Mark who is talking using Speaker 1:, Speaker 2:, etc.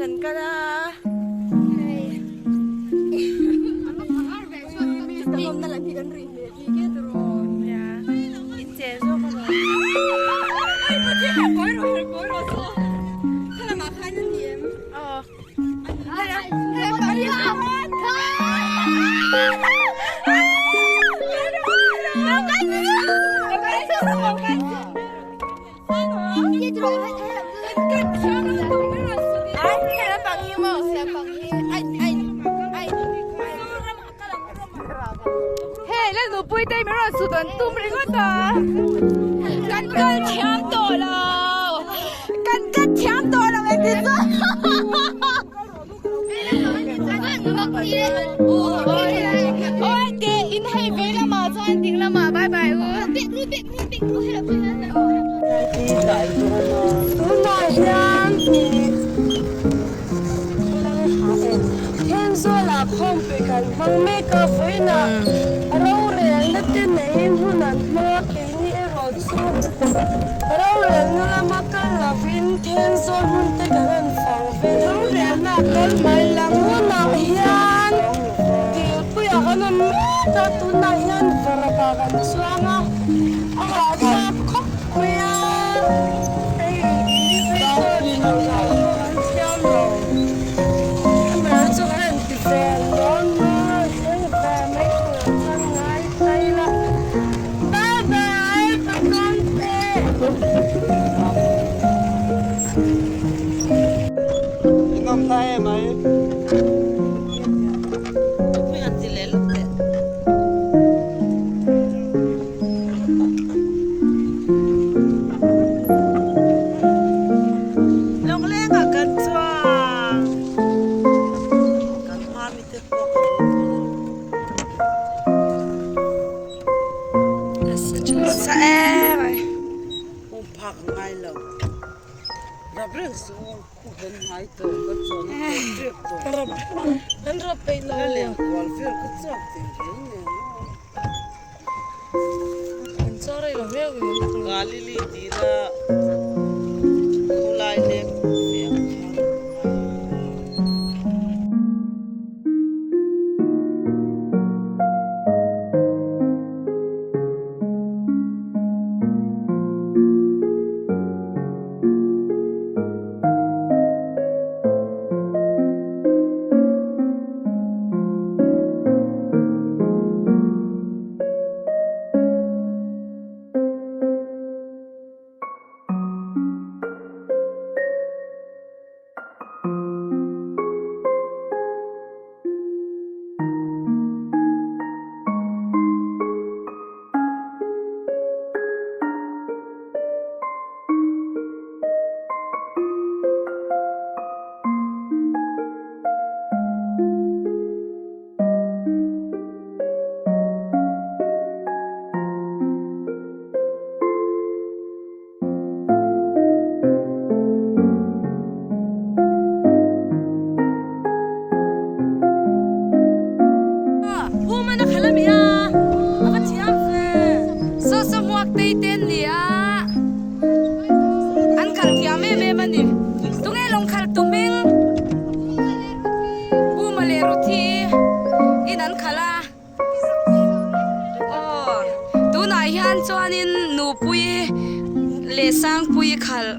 Speaker 1: kan kal a. In che zawk a lawm. Aw.
Speaker 2: Hei la nupui te min rawn sut an tum ringawt a kan kal thiam tawh lo kan kal thiam tawh lo engtin chuan Oi te in hei vei lamah chuan ding lamah bye bye u.
Speaker 1: Tunah hian Thenzawl-ah khawmpui kan hmang mek a, vawiinah rorelna te neiin hun an hmang a, keini erawh chu rorelna lama kal lovin Thenzawl hmun te kan rawn fang vel. Rorelna a kal mai lang hunah hian Dilpuiah kan awm mek a, tunah hian Varakah kan chuang a, a hahthlak khawp mai a.
Speaker 3: Lawnglengah kan chuang kan hma mi te pawh kan
Speaker 1: Sa em ai.
Speaker 3: Um phak ngai lo. Rap reng su khu kan ngai to ka chuan trip to.
Speaker 1: Rap kan rap peih lo.
Speaker 3: La leng kual vel ka chuak ting reng nen. Galili dila khulai leng ve ang khan.
Speaker 2: Saw saw hmuak tei te an ni a an khalh thiam em em a ni tunge lawng khalh tuming Puma leh Ruthi in an khalh a aw tunah hian chuanin Nupuii leh Sangpuii khalh.